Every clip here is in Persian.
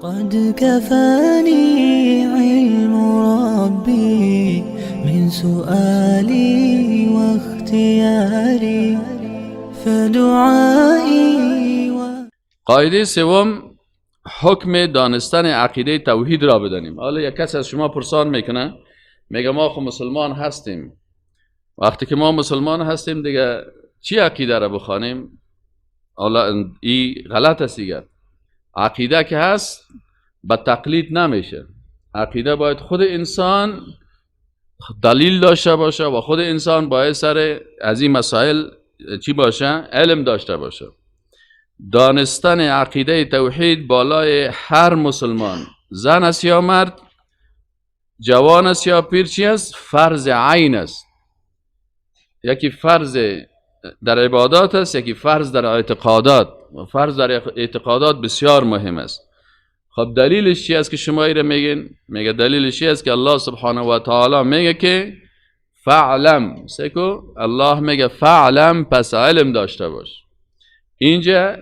قد كفاني علم ربي من سؤالي واختياري فدعائي و... قاعده سوم، حکم دانستن عقیده توحید را بدانیم. حالا یک کس از شما پرسان میکنه، میگه ما خب مسلمان هستیم، وقتی که ما مسلمان هستیم دیگه چی عقیده را بخوانیم؟ حالا این غلط است دیگه. عقیده که هست به تقلید نمیشه. عقیده باید خود انسان دلیل داشته باشه و خود انسان باید سر از این مسائل چی باشه؟ علم داشته باشه. دانستن عقیده توحید بالای هر مسلمان، زن است یا مرد، جوان است یا پیر، چی است؟ فرض عین است. یکی فرض در عبادات است، یکی فرض در اعتقادات. فرض در اعتقادات بسیار مهم است. خب دلیلش چی است که شما ایره میگین؟ میگه دلیلش چی است که الله سبحانه و تعالی میگه که فعلم، سکو الله میگه فعلم، پس علم داشته باش. اینجا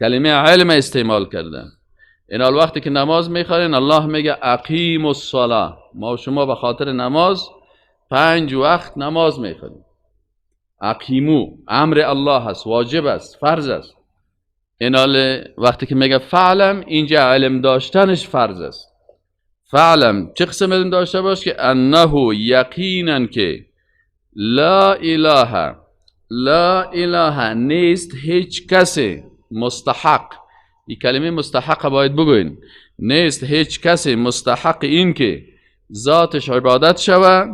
کلمه علم استعمال کرده. این حال وقتی که نماز میخوانین الله میگه اقیم الصلاه. ما و شما به خاطر نماز 5 وقت نماز میخوانیم. اقیمو امر الله است، واجب است، فرض است. این حال وقتی که میگه فعلم، اینجا علم داشتنش فرض است. فعلم چه قسم علم داشته باش؟ که انه یقینا که لا اله، لا اله نیست هیچ کسی مستحق. این کلمه مستحق باید بگوین. نیست هیچ کسی مستحق این که ذاتش عبادت شوه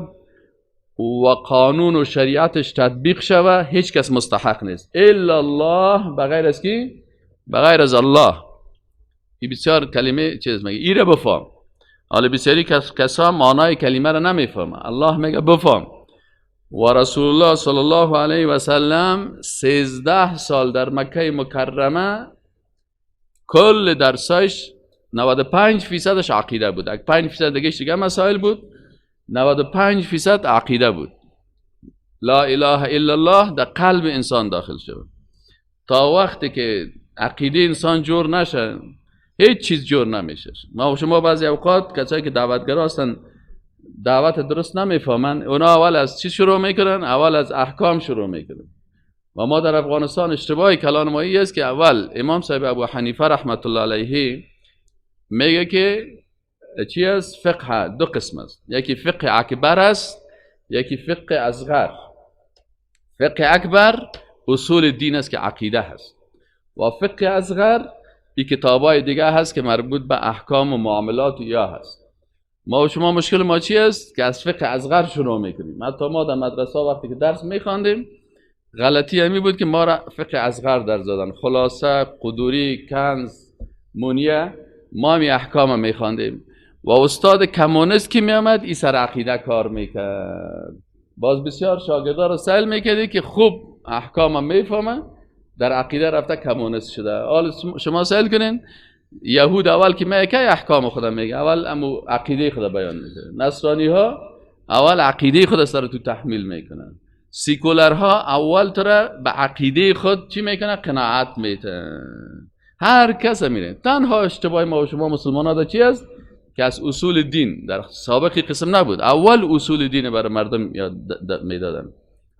و قانون و شریعتش تطبیق شوه، هیچ کس مستحق نیست الا الله، بغیر از کی؟ بغیر از الله. این بسیار کلمه چیز میگه، ایره بفهم. حالا بسیاری کسا معنای کلمه را نمیفهمه. الله میگه بفهم. و رسول الله صلی الله علیه و سلم 13 سال در مکه مکرمه کل درسایش 95% عقیده بود. 5% دیگه دیگه مسائل بود، 95% عقیده بود. لا اله الا الله در قلب انسان داخل شد. تا وقتی که عقیده انسان جور نشه هیچ چیز جور نمیشه. ما و شما بعضی اوقات کسایی که دعوتگر هستن دعوت درست نمیفهمن، اونا اول از چی شروع میکنن؟ اول از احکام شروع میکنن. و ما در افغانستان اشتباه کلان مایی است که اول امام صاحب ابو حنیفه رحمت الله علیه میگه که چی است؟ فقه دو قسم است، یکی فقه اکبر است، یکی فقه اصغر. فقه اکبر اصول دین است که عقیده هست، و فقه اصغر این کتابای دیگه هست که مربوط به احکام و معاملات یا هست. ما و شما مشکل ما چی است؟ که از فقه اصغر شروع میکنیم. حتی ما در مدرسه وقتی که درس میخواندیم غلطی همی بود که ما را فقه اصغر درس دادن، خلاصه، قدوری، کنز، مونیه، ما می احکام میخواندیم. و استاد کمونیست که میامد ای سر عقیده کار میکرد. باز بسیار شاگردا را سیل میکردی که خوب احکام میفهمه، در عقیده رفته کمونیست شده. حالا شما سیل کنین یهود اول که میگه احکام خدا میگه، اول امو عقیده خدا بیان میکنه. نصرانی ها اول عقیده خود سر تو تحمیل میکنن. سیکولرها اول تو را به عقیده خود چی میکنه؟ قناعت میته. هر کس میره. تنها اشتباه ما و شما مسلمان ها چی است؟ که از اصول دین در سابقی قسم نبود، اول اصول دین برای مردم یاد میدادن.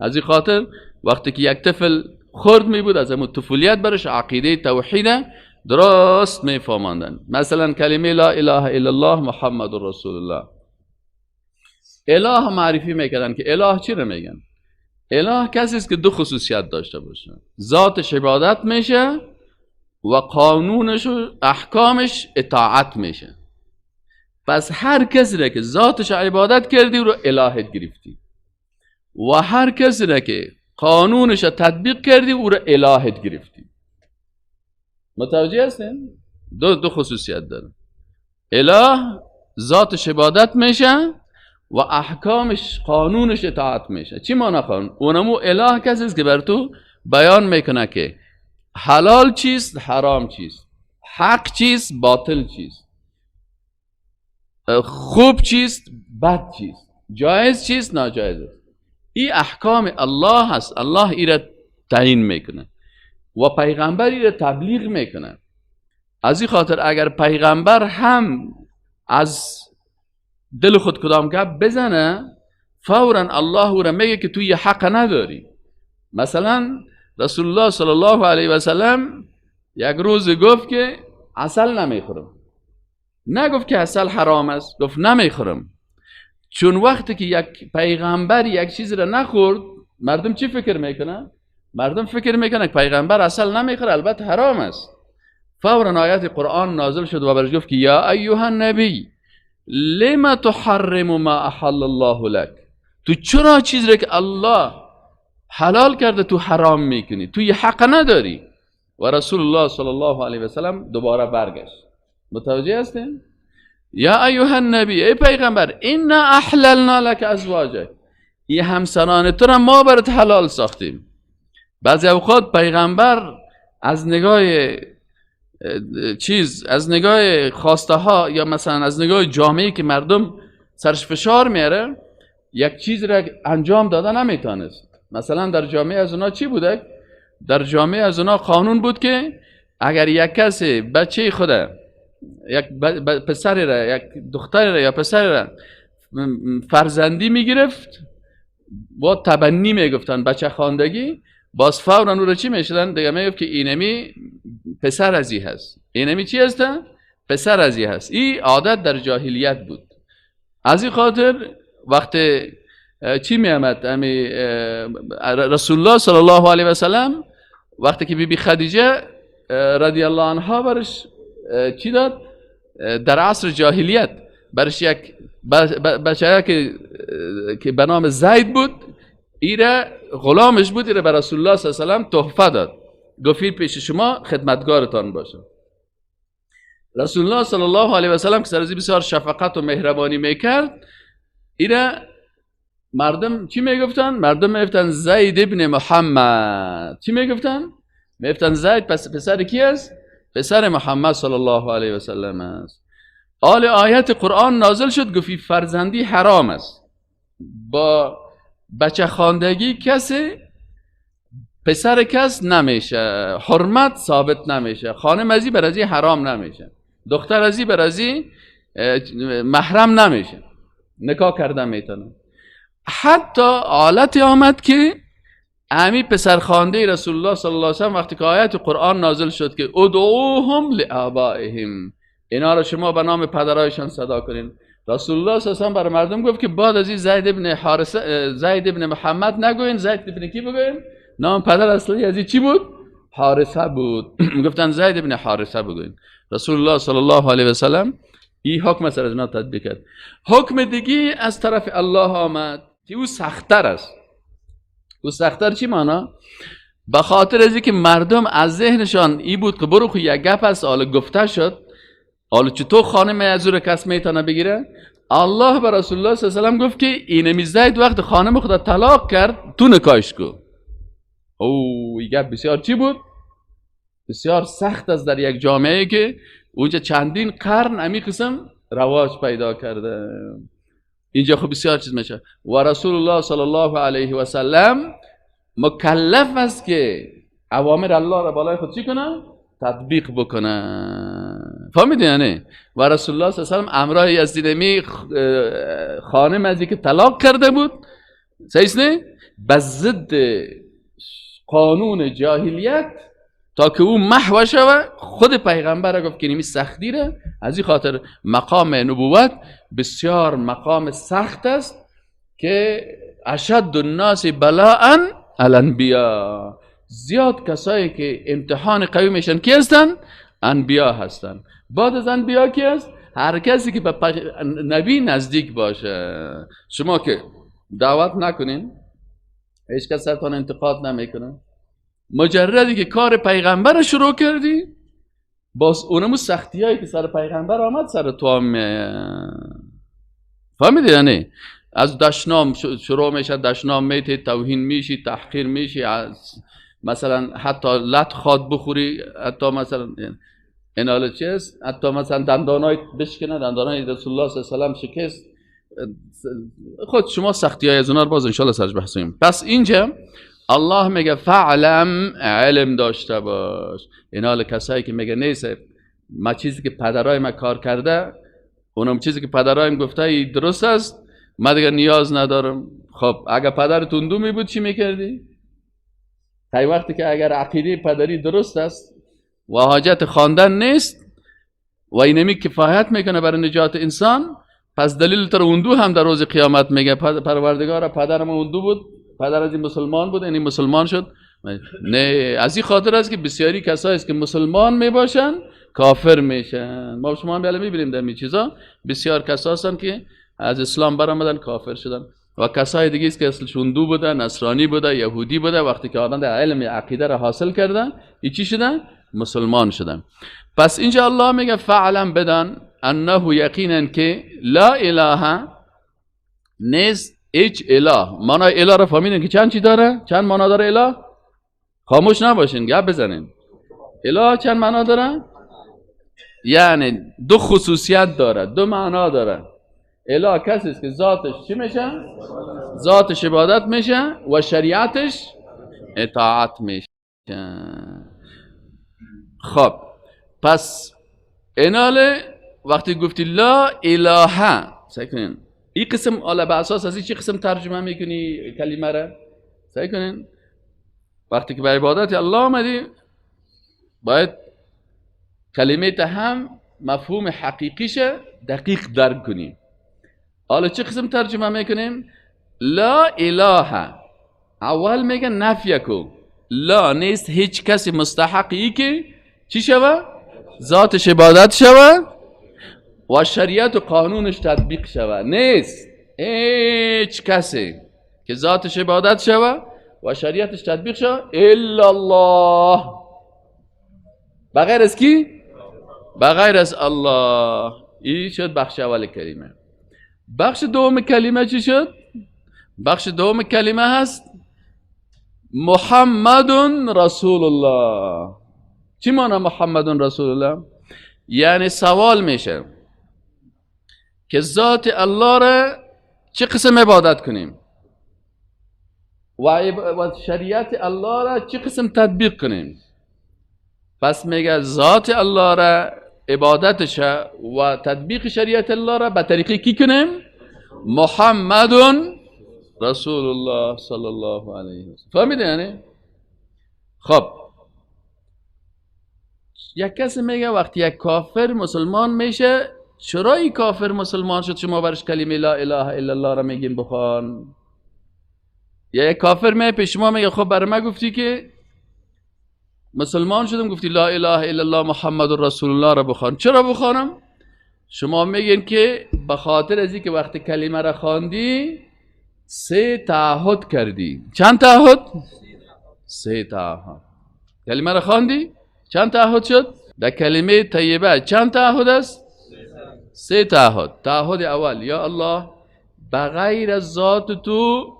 از این خاطر وقتی که یک طفل خرد می بود، از همون طفولیت برش عقیده توحید درست میفهماندن. مثلا کلمه لا اله الا الله محمد رسول الله، اله معرفی میکردن که اله چی رو میگن؟ اله کسی است که دو خصوصیت داشته باشه، ذاتش عبادت میشه و قانونش و احکامش اطاعت میشه. پس هر کسی را که ذاتش عبادت کردی رو الهت گرفتی، و هر کسی را که قانونش تطبیق کردی او رو الهت گرفتی. متوجه هستین؟ دو خصوصیت داره. اله ذاتش عبادت میشه و احکامش قانونش اطاعت میشه. چی معنی قانون؟ اونمو اله کسی است که بر تو بیان میکنه که حلال چیست، حرام چیست، حق چیست، باطل چیست، خوب چیست، بد چیست، جایز چیست، ناجایز است. این احکام الله هست. الله ای را تعیین میکنه و پیغمبر ای را تبلیغ میکنه. از این خاطر اگر پیغمبر هم از دل خود کدام گپ بزنه، فورا الله او را میگه که تو یه حق نداری. مثلا رسول الله صلی الله علیه و سلم یک روز گفت که عسل نمیخورم. نگفت که عسل حرام است، گفت نمیخورم. چون وقتی که یک پیغمبر یک چیز را نخورد، مردم چی فکر میکنه؟ مردم فکر میکنه که پیغمبر عسل نمیخوره، البته حرام است. فورا آیت قرآن نازل شد و برش گفت که یا ایها النبی لما تحرم ما احل الله لك، تو چرا چیز را که الله حلال کرده تو حرام میکنی؟ تو یه حق نداری. و رسول الله صلی الله علیه و سلم دوباره برگشت. متوجه هستین؟ یا ایها النبی، ای پیغمبر، انا احللنا لك ازواجک، ای همسران تو را ما برات حلال ساختیم. بعضی اوقات پیغمبر از نگاه چیز، از نگاه خواسته ها یا مثلا از نگاه جامعه که مردم سرش فشار میاره، یک چیز را انجام داده نمیتونست. مثلا در جامعه از اونا چی بوده؟ در جامعه از اونا قانون بود که اگر یک کسی بچه خوده، یک پسری را، یک دختری را یا پسری را فرزندی میگرفت، با تبنی میگفتن، بچه خواندگی، باز فورا او را چی میشدن؟ دیگه میگفت که اینمی پسر ازی هست. اینمی چی هست؟ پسر ازی هست. این عادت در جاهلیت بود. از این خاطر وقتی چی میامد رسول الله صلی الله علیه و سلم، وقتی که بی خدیجه رضی الله عنها برش چی داد؟ در عصر جاهلیت برش یک بچه که به نام زید بود، ایره غلامش بود، ایره به رسول الله صلی الله علیه و سلم تحفه داد، گفت پیش شما خدمتگارتان باشه. رسول الله صلی الله علیه و سلم که سرزی بسیار شفقت و مهربانی میکرد، ایره مردم چی میگفتن؟ مردم میگفتن زید ابن محمد. چی میگفتن؟ میگفتن زید پس پسر کی است؟ پسر محمد صلی الله علیه و سلم است. آل آیت قرآن نازل شد، گفت فرزندی حرام است. با بچه خواندگی کسی پسر کس نمیشه، حرمت ثابت نمیشه، خانم ازی بر ازی حرام نمیشه، دختر ازی بر ازی محرم نمیشه، نکاح کرده میتونه. حتی حالتی آمد که امی پسرخوانده رسول الله صلی الله علیه و سلم وقتی که آیت قرآن نازل شد که ادعوهم لآبائهم، اینا را شما به نام پدرایشان صدا کنین، رسول الله صلی الله علیه و سلم برای مردم گفت که بعد از این زید ابن حارثه، زید ابن محمد نگوین، زید ابن کی بگوین؟ نام پدر اصلی از این چی بود؟ حارثه بود. گفتن زید ابن حارثه بگوین. رسول الله صلی الله علیه و سلم این حکم سر از اینا تطبیق کرد. حکم دیگه از طرف الله آمد که او سخت‌تر است. او سخت‌تر چی معنا؟ به خاطر از اینکه مردم از ذهنشان ای بود که برو خو یک گپ است، حالا گفته شد، حالا چطور خانم از او کس میتونه بگیره؟ الله به رسول الله صلی الله علیه و سلم گفت که اینمی زید وقت خانم خود طلاق کرد تو نکاحش کو. او این گپ بسیار چی بود؟ بسیار سخت است در یک جامعه که اونجا چندین قرن امی قسم رواج پیدا کرده. اینجا خب بسیار چیز میشه و رسول الله صلی الله علیه و سلم مکلف است که اوامر الله را بالای خود چی کنه؟ تطبیق بکنه. فهمیدی یعنی؟ و رسول الله صلی الله علیه و سلم امرای از دینمی خانم از که طلاق کرده بود، صحیح نه؟ به ضد قانون جاهلیت تا که او محو شوه، خود پیغمبر گفت که نیمی سختی را. از این خاطر مقام نبوت بسیار مقام سخت است که اشد الناس بلاء الانبیاء. زیاد کسایی که امتحان قوی میشن کی هستن؟ انبیا هستن. بعد از انبیا کی است؟ هر کسی که به نبی نزدیک باشه. شما که دعوت نکنین، هیچ کس سرتان انتقاد نمیکنه، مجردی که کار پیغمبر شروع کردی، باز اونمو سختی هایی که سر پیغمبر آمد سر تو هم فهمیدی یعنی؟ از دشنام شروع میشه، دشنام میتی، توهین میشی، تحقیر میشی، از مثلا حتی لط خواد بخوری، حتی مثلا این حالا چی است؟ حتی مثلا دندانای بشکنه، دندانای رسول الله صلی الله علیه و سلم شکست. خود شما سختی های از اونا رو باز انشالله سرش بحث کنیم. پس اینجا الله میگه فعلم، علم داشته باش. این حال کسایی که میگه نیست ما چیزی که پدرای ما کار کرده، اونم چیزی که پدرایم گفته ای درست است، ما دیگه نیاز ندارم. خب اگر پدرت هندو می بود چی میکردی؟ تا وقتی که اگر عقیده پدری درست است و حاجت خواندن نیست و اینمی کفایت میکنه برای نجات انسان، پس دلیل تر هندو هم در روز قیامت میگه پروردگار پدرم هندو بود، پدر از این مسلمان بود، یعنی مسلمان شد. نه، از این خاطر است که بسیاری کسایی است که مسلمان میباشن کافر میشن. ما شما هم بله میبینیم در این چیزا بسیار کسا هستن که از اسلام برآمدن کافر شدن، و کسای دیگه است که اصلش هندو بوده، نصرانی بوده، یهودی بوده، وقتی که آدم در علم عقیده را حاصل کردن ای چی شدن؟ مسلمان شدن. پس اینجا الله میگه فعلا بدان انه یقینا که لا اله نیست هیچ اله. معنای اله را فهمیدین که چند چی داره؟ چند معنا داره اله؟ خاموش نباشین، گپ بزنین. اله چند معنا داره؟ یعنی دو خصوصیت داره، دو معنا داره. اله کسی است که ذاتش چی میشه؟ ذاتش عبادت میشه و شریعتش اطاعت میشه. خب پس ایناله وقتی گفتی لا اله، سعی کنین این قسم حالا به اساس از این چی قسم ترجمه میکنی کلمه را؟ سعی کنین وقتی که به عبادت الله آمدی باید کلمه تا هم مفهوم حقیقیش دقیق درک کنی. حالا چه قسم ترجمه میکنیم؟ لا اله اول میگه نفی کو، لا نیست هیچ کسی مستحقی که چی شوه؟ ذاتش عبادت شوه و شریعت و قانونش تطبیق شوه. نیست هیچ کسی که ذاتش عبادت شوه و شریعتش تطبیق شوه الا الله. بغیر از کی؟ بغیر از الله. این شد بخش اول کلمه. بخش دوم کلمه چی شد؟ بخش دوم کلمه هست محمد رسول الله. چی معنی محمد رسول الله؟ یعنی سوال میشه که ذات الله را چه قسم عبادت کنیم و شریعت الله را چه قسم تطبیق کنیم. پس میگه ذات الله را عبادتش و تطبیق شریعت الله را به طریقی کی کنیم؟ محمد رسول الله صلی الله علیه وسلم. فهمیده یعنی؟ خب یک کسی میگه وقتی یک کافر مسلمان میشه چرا این کافر مسلمان شد شما برش کلمه لا اله الا الله را میگیم بخوان؟ یا یک کافر میه پیش شما میگه خب برای ما گفتی که مسلمان شدم، گفتی لا اله الا الله محمد رسول الله را بخوان، چرا بخوانم؟ شما میگین که به خاطر از اینکه وقتی کلمه را خواندی سه تعهد کردی. چند تعهد؟ سه تعهد. کلمه را خواندی چند تعهد شد؟ در کلمه طیبه چند تعهد است؟ سه تعهد. تعهد اول، یا الله بغیر از ذات تو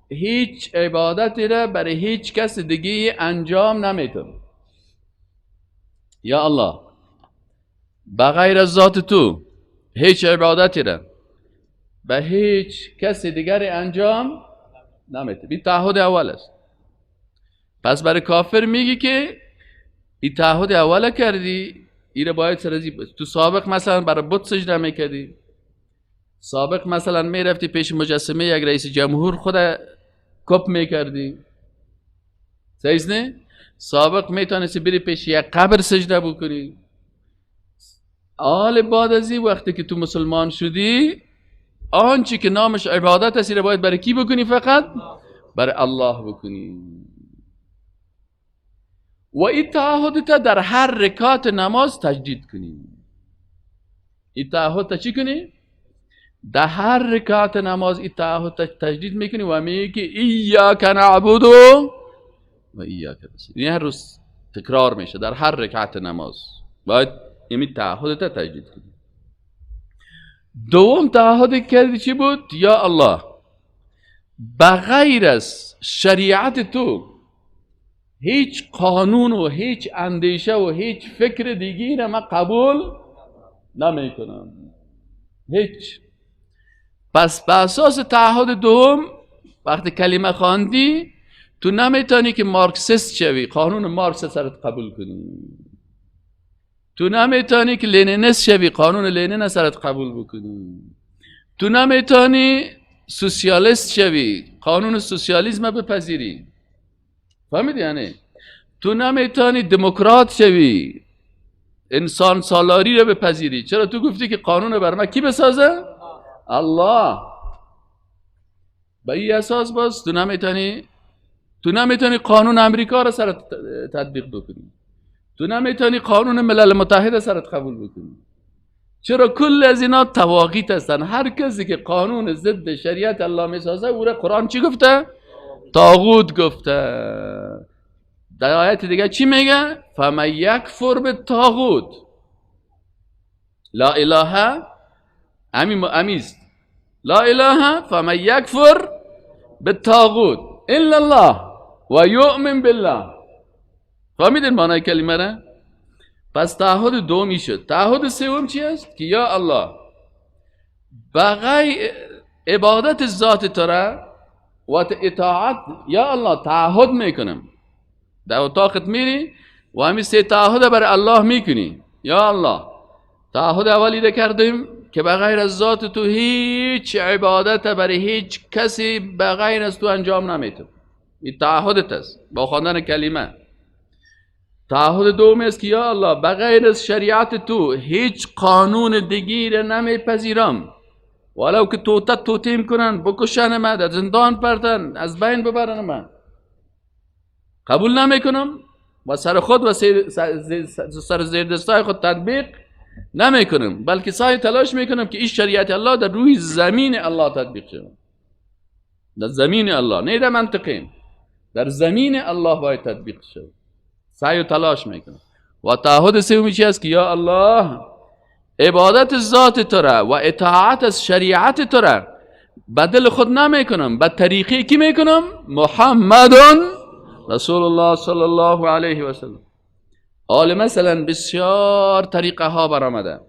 هیچ عبادتی را برای هیچ کس دیگه انجام نمیتم. یا الله بغیر از ذات تو هیچ عبادتی را به هیچ کس دیگری انجام نمیتم. این تعهد اول است. پس برای کافر میگی که این تعهد اول کردی، این را باید سرزی. تو سابق مثلا برای بت سجده میکردی، سابق مثلا میرفتی پیش مجسمه یک رئیس جمهور خود کپ میکردی، صحیح نه؟ سابق میتونستی بری پیش یک قبر سجده بکنی. حال بعد از این وقتی که تو مسلمان شدی آنچه که نامش عبادت است را باید برای کی بکنی؟ فقط برای الله بکنی. و این تعهد تا در هر رکعت نماز تجدید کنی. این تعهد تا چی کنی؟ در هر رکعت نماز این تعهد تجدید میکنی و میگی که ایاک نعبد و ایاک نستعین. این هر روز تکرار میشه در هر رکعت نماز باید این تعهد تا تجدید کنی. دوم تعهد کردی چی بود؟ یا الله بغیر از شریعت تو هیچ قانون و هیچ اندیشه و هیچ فکر دیگی را من قبول نمی کنم، هیچ. پس به اساس تعهد دوم وقتی کلمه خواندی تو نمیتونی که مارکسیست شوی، قانون مارکس سرت قبول کنی. تو نمیتونی که لنینیست شوی، قانون لنین سرت قبول بکنی. تو نمیتونی سوسیالیست شوی، قانون سوسیالیسم بپذیری. فهمیدی یعنی؟ تو نمیتونی دموکرات شوی، انسان سالاری رو بپذیری. چرا؟ تو گفتی که قانون بر ما کی بسازه؟ الله. به این اساس باز تو نمیتونی قانون امریکا رو سرت تطبیق بکنی. تو نمیتونی قانون ملل متحد سرت قبول بکنی. چرا؟ کل از اینا طواغیت هستن. هر کسی که قانون ضد شریعت الله میسازه او را قرآن چی گفته؟ طاغوت گفته. در آیت دیگه چی میگه؟ فمن یکفر بالطاغوت لا اله امیست لا اله فمن یکفر بالطاغوت الا الله و یؤمن بالله. فهمیدین معنای کلمه را؟ پس تعهد دومی شد. تعهد سوم چی است؟ که یا الله بغیر عبادت ذات تو را و اطاعت، یا الله تعهد میکنم. در اتاقت میری و همین سه تعهد بر الله میکنی. یا الله تعهد اولی ده کردیم که بغیر از ذات تو هیچ عبادت برای هیچ کسی بغیر از تو انجام نمیتم. این تعهدت است با خواندن کلمه. تعهد دوم است که یا الله بغیر از شریعت تو هیچ قانون دیگی نمیپذیرم، ولو که توته توتیم کنن، بکشن من، در زندان پرتن، از بین ببرن من، قبول نمیکنم و سر خود و سر زیردستای خود تطبیق نمیکنم، بلکه سعی تلاش میکنم که این شریعت الله در روی زمین الله تطبیق شود. در زمین الله، نه در منطقه، در زمین الله باید تطبیق شود. سعی و تلاش میکنم. و تعهد سومی چی است؟ که یا الله عبادت ذات تو را و اطاعت از شریعت تو را بدل خود نمیکنم، به طریقی کی میکنم؟ محمد رسول الله صلی الله علیه و سلم. حال مثلا بسیار طریقه ها برآمده،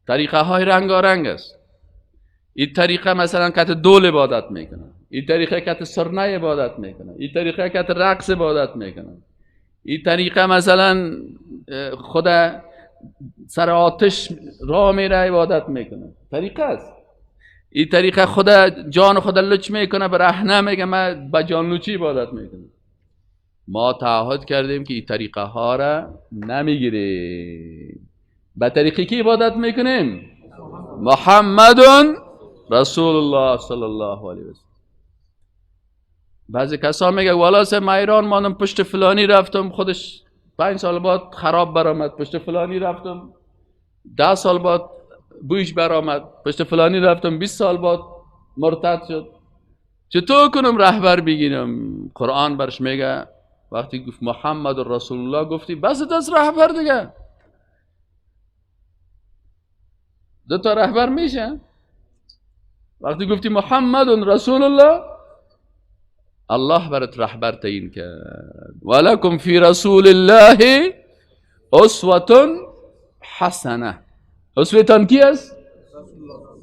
طریقه های رنگارنگ است. این طریقه مثلا کت دول عبادت میکنه، این طریقه کت سرنه عبادت میکنه، این طریقه کت رقص عبادت میکنه، این طریقه مثلا خود سر آتش را میره عبادت میکنه. طریقه است. این طریقه خود جان خود لچ میکنه، برهنه میگه من با جان لچی عبادت میکنم. ما تعهد کردیم که این طریقه ها را نمیگیریم. به طریقی که عبادت میکنیم؟ محمد رسول الله صلی الله علیه وسلم. بعضی کسا میگه والا سه ما ایران ماندم، پشت فلانی رفتم، خودش 5 سال بعد خراب برآمد، پشت فلانی رفتم 10 سال بعد بویش برآمد، پشت فلانی رفتم 20 سال بعد مرتد شد. چطور کنم رهبر بگیرم؟ قرآن برش میگه وقتی گفت محمد رسول الله گفتی بس دست رهبر دیگه. دو تا رهبر میشه. وقتی گفتی محمد رسول الله، الله برات رهبر تعیین کرد. ولکم فی رسول الله اسوة حسنه. اسوتان کی است؟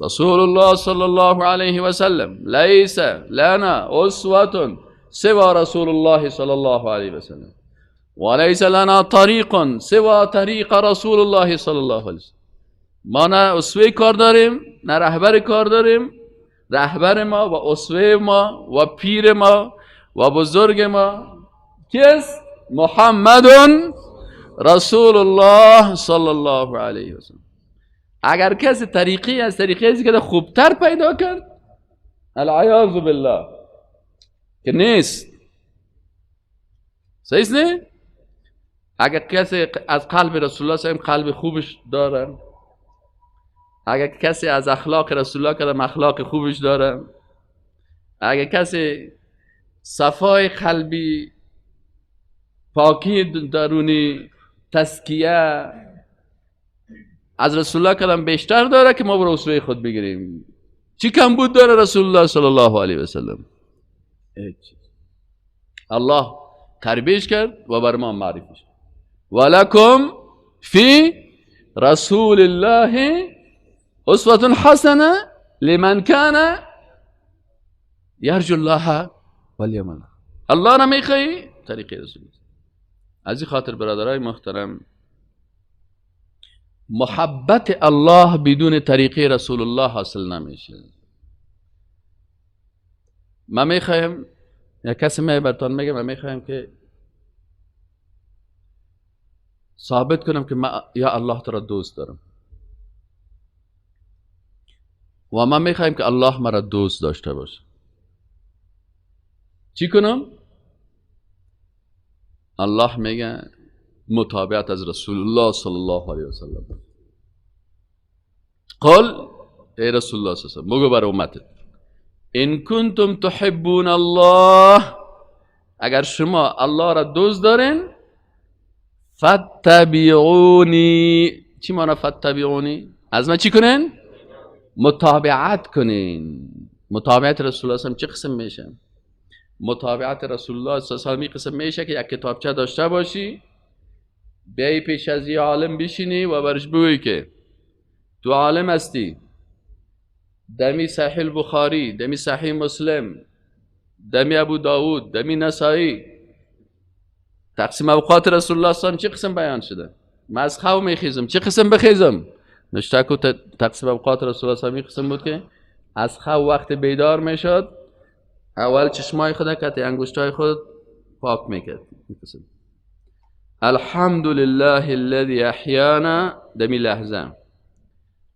رسول الله صلی الله علیه و سلم. لیس لنا اسوة سوى رسول الله صلی الله علیه و سلم وليس لنا طریق سوى طریق رسول الله صلی الله علیه و سلم. ما نه اسوه کار داریم، نه رهبر کار داریم. رهبر ما و اسوه ما و پیر ما و بزرگ ما کیست؟ محمد رسول الله صلی الله علیه و سلم. اگر کسی طریقی از طریقی که خوبتر پیدا کرد، العیاذ بالله که نیست. صحیح نه؟ اگر کسی از قلب رسول الله صلی قلب خوبش داره، اگر کسی از اخلاق رسول الله کدام اخلاق خوبش داره، اگر کسی صفای قلبی، پاکی درونی، تزکیه از رسول الله کدام بیشتر داره که ما بر اسوه خود بگیریم. چی کم بود داره رسول الله صلی الله علیه و سلم؟ الله تربیش کرد و بر ما معرفی شد. ولکم فی رسول الله اسوة حسنه لمن کان یرجو الله والیوم الاخر. الله را میخوایی؟ طریق رسول. از این خاطر برادرای محترم، محبت الله بدون طریقه رسول الله حاصل نمیشه. ما میخوایم یک کسی می برتان میگه من میخوایم که ثابت کنم که من یا الله تو را دوست دارم و ما میخوایم که الله مرا دوست داشته باشه. چی کنم؟ الله میگه متابعت از رسول الله صلی الله علیه و سلم. قل ای رسول الله صلی الله علیه و سلم بگو بر امتت ان کنتم تحبون الله، اگر شما الله را دوست دارین، فتبعونی. چی معنی فتبعونی؟ از من چی کنین؟ متابعت کنین. متابعت رسول الله صلی الله علیه و سلم چه قسم میشه؟ متابعت رسول الله صلی الله علیه و سلم قسم میشه که یک کتابچه داشته باشی، بیای پیش از یه عالم بشینی و برش بگویی که تو عالم هستی، دمی صحیح بخاری، دمی صحیح مسلم، دمی ابو داود، دمی نسائی، تقسیم اوقات رسول الله صلی الله علیه و سلم چه قسم بیان شده؟ من از خواب میخیزم چه قسم بخیزم؟ نشته که تقسیم اوقات رسول الله صلی الله علیه و سلم قسم بود که از خواب وقت بیدار میشد اول چشمای خود کتی انگشتای خود پاک میکرد. الحمد لله الذي احیانا، دمی لحظه،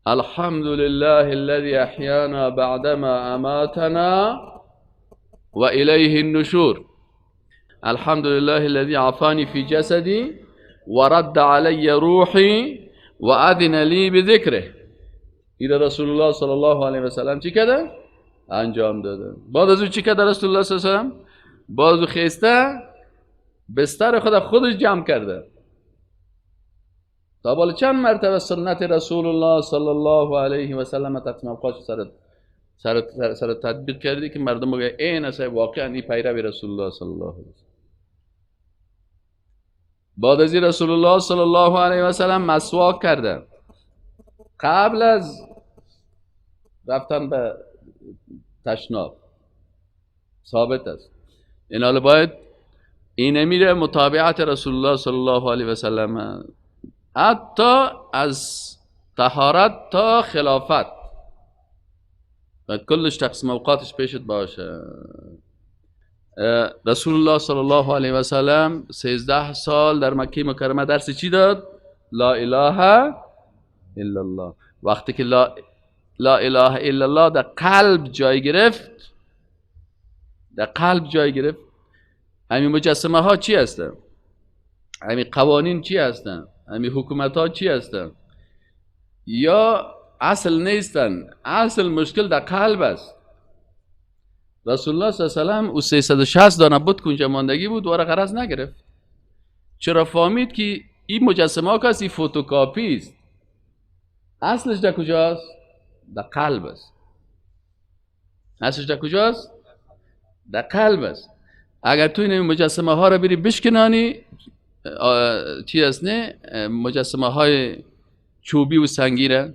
الحمد لله الذي احیانا بعدما اماتنا و الیه النشور، الحمد لله الذي عافاني في جسدي ورد علي روحي وأذن لي بذكره. إذا رسول الله صلی الله علیه و سلم چی کرده؟ انجام داده. بعد از او چی کرده رسول الله صلی الله علیه و سلم؟ بعد از او خیسته بستر خود خودش جمع کرده. تا بالا چند مرتبه سنت رسول الله صلی الله علیه و سلم تقسیم اوقات سر تطبیق کردی که مردم بگه این اصلا واقعا این پیرو رسول الله صلی الله علیه و سلم. بعد از رسول الله صلی الله علیه و سلم مسواک کرده قبل از رفتن به تشناب، ثابت است. این حالا باید این میره متابعت رسول الله صلی الله علیه و سلم حتی از طهارت تا خلافت، باید کلش تقسیم اوقاتش پیشت باشه. رسول الله صلی الله علیه و سلم 13 سال در مکه مکرمه درس چی داد؟ لا اله الا الله. وقتی که لا اله الا الله در قلب جای گرفت، در قلب جای گرفت، همین مجسمه ها چی هستن؟ همین قوانین چی هستن؟ همین حکومت ها چی هستن؟ یا اصل نیستن، اصل مشکل در قلب است. رسول الله صلی الله علیه و سلم او 360 دانه بت کنجا ماندگی بود و را غرض نگرفت. چرا؟ فهمید که این مجسمه ها کسی فتوکاپی است، اصلش در کجاست؟ در قلب است. اصلش در کجاست؟ در قلب است. اگر تو این مجسمه ها را بری بشکنانی، چی است نه؟ مجسمه های چوبی و سنگی را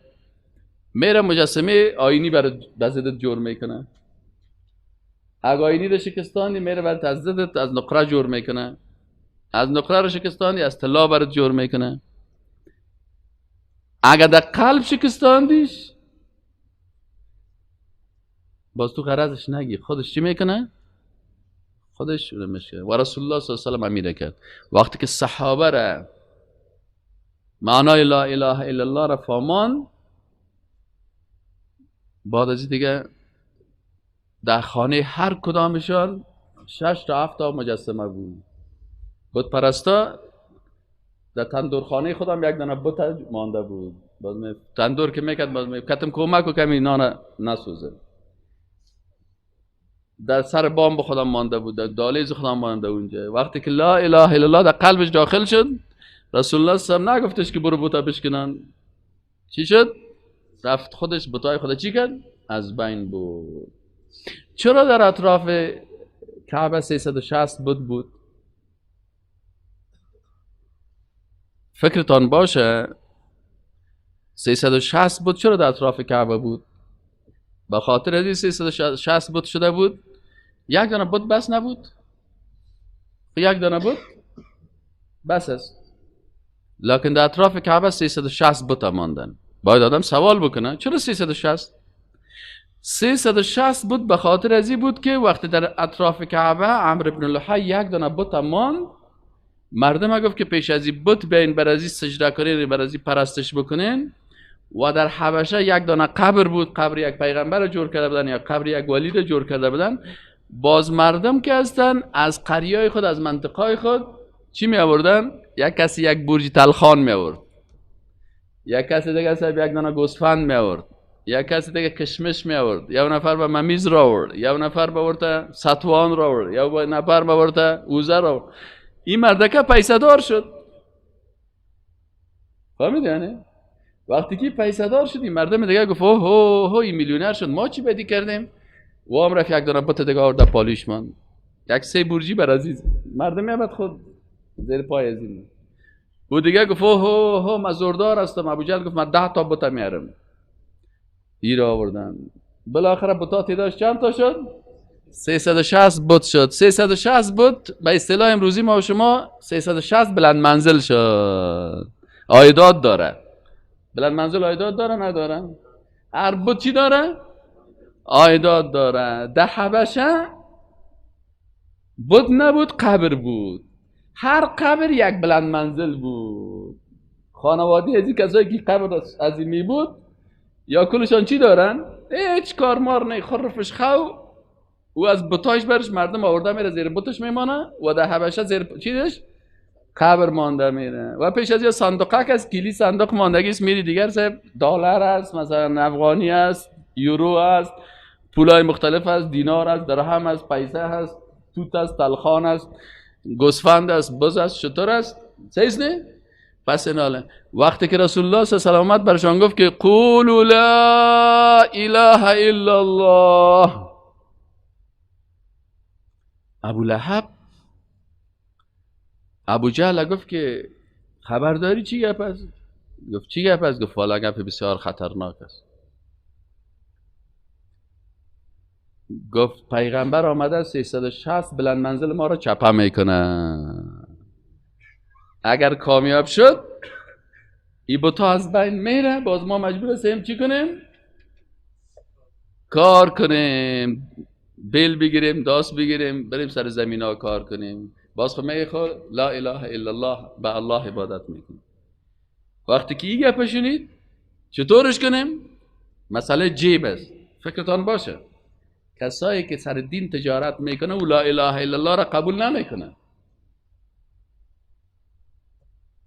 میره مجسمه آینی برای بزدت جور میکنه. اگه آینی را شکستانی میره برای ازدت از نقره جور میکنه، از نقره را شکستانی از طلا برات جور میکنه. اگه در قلب شکستاندیش باز تو غرضش نگی، خودش چی میکنه؟ خودش میشه. و رسول الله صلی الله علیه و سلم امیره کرد وقتی که صحابه را معنای لا اله الا الله را فهمان، بعد از دیگه در خانه هر کدامشان 6 تا 7 تا مجسمه بود. بت پرستا در تندورخانه خودم یک دانه بت مانده بود. باز می تندور که میکرد باز می کتم کمک و کمی نان نسوزه. در سر بام به خودم مانده بود، در دالیز خودم مانده اونجا. وقتی که لا اله الا الله در قلبش داخل شد، رسول الله صلی الله علیه و سلم نگفتش که برو بوتا بشکنن. چی شد؟ رفت خودش بتای خود چی کرد؟ از بین بود. چرا در اطراف کعبه 360 بت بود؟ فکرتان باشه 360 بت چرا در اطراف کعبه بود؟ به خاطر از این 360 بت شده بود. یک دانه بت بس نبود؟ یک دانه بت بس است. لکن در اطراف کعبه 360 بت ماندن. باید آدم سوال بکنه چرا 360؟ 360 بود به خاطر ازی بود که وقتی در اطراف کعبه عمرو بن لحی یک دانه بت ماند، مردم گفت که پیش از این بت بیاین بر ازی سجده کنین، بر ازی پرستش بکنین. و در حبشه یک دانه قبر بود، قبر یک پیغمبر جور کرده بودن یا قبر یک ولی جور کرده بودن. باز مردم که هستن از قریای خود، از منطقای خود چی می آوردن؟ یک کسی یک برج تلخان می آورد، یک کسی دیگه صاحب یک دانه گوسفند می آورد، یک کسی دیگه کشمش می آورد، یک نفر به ممیز را آورد، یک نفر به ورته ستوان را آورد، یک نفر به ورته اوزه را آورد. این مردکه پیسه دار شد. فهمیدی یعنی؟ وقتی که پیسه دار شد این مردم دیگه گفت اوه هو این میلیونر شد، ما چی بدی کردیم؟ و هم رفت یک دانه بت دیگه آورد پالیش ماند، یک سه برجی بر عزیز مردم میابد خود زیر پای عزیز. و دیگه گفت اوه هو من زوردار هستم. ابوجهل گفت من 10 تا بت میارم. ایر آوردن. بالاخره بتا تعدادش چند تا شد؟ 360 بت شد. 360 بت به اصطلاح امروزی ما و شما 360 بلند منزل شد. عایدات داره. بلند منزل عایدات داره نداره؟ هر بت چی داره؟ عایدات داره. در حبشه بت نبود، قبر بود. هر قبر یک بلند منزل بود. خانواده از این کسایی که قبر از این می بود یا کلشان چی دارن؟ هیچ کار مار نه، خرفش خو او از بتاش برش مردم آورده میره زیر بتش میمانه و در حبشه زیر چیزش قبر مانده میره. و پیش از یه صندوقک است، کلی صندوق ماندگی است، میری دیگر صاحب دلار است، مثلا افغانی است، یورو است، پولای مختلف است، دینار است، درهم است، پیسه است، توت است، تلخان است، گوسفند است، بز است، شتر است. صحیح نه؟ پس ایناله وقتی که رسول الله صلی الله علیه و آمد برشان گفت که قولوا لا اله الا الله، ابو لهب ابو جهل گفت که خبرداری چی گپ است؟ گفت چی گپ است؟ گفت والا گپ بسیار خطرناک است. گفت پیغمبر آمده 360 بلند منزل ما را چپه میکنه، اگر کامیاب شد ای بتا از بین میره، باز ما مجبور هستیم چی کنیم؟ کار کنیم، بیل بگیریم، داس بگیریم، بریم سر زمین ها کار کنیم. باز خب میگه خب لا اله الا الله، به الله عبادت میکنیم. وقتی که این گپ شنید چطورش کنیم؟ مسئله جیب است. فکرتان باشه کسایی که سر دین تجارت میکنه و لا اله الا الله را قبول نمیکنه.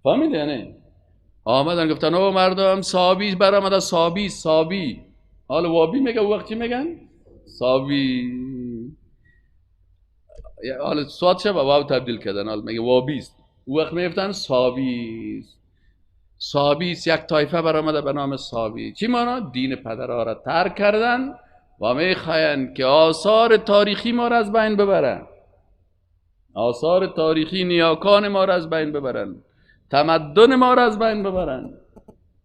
فهمیدی یعنی؟ آمدن گفتن او مردم صابی برآمده، صابی صابی. حالا وابی میگه، وقت چی میگن؟ صابی. حالا صاد چه با واو تبدیل کردن، حالا میگه وابی است. او وقت میگفتن صابی است. صابی است، یک طایفه برآمده به نام صابی. چی معنا؟ دین پدرها را ترک کردن و میخواین که آثار تاریخی ما را از بین ببرن، آثار تاریخی نیاکان ما را از بین ببرن، تمدن ما را از بین ببرن.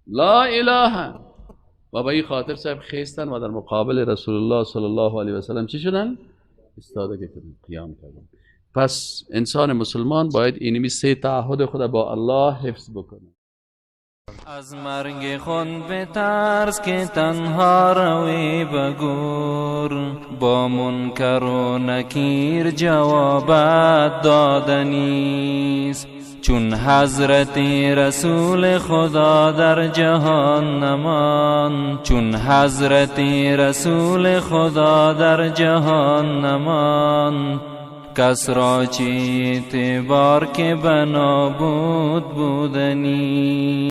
لا اله. و به این خاطر صاحب خیستن و در مقابل رسول الله صلی الله علیه و سلم چی شدن؟ استاده کردن، قیام کردن. پس انسان مسلمان باید اینمی سه تعهد خود با الله حفظ بکنه. از مرگ خون به ترس که تنها روی بگور، با منکر و نکیر جوابت دادنیست. چون حضرت رسول خدا در جهان نمان، چون حضرت رسول خدا در جهان نمان، کس را چه اعتبار که بنا بود بودنی.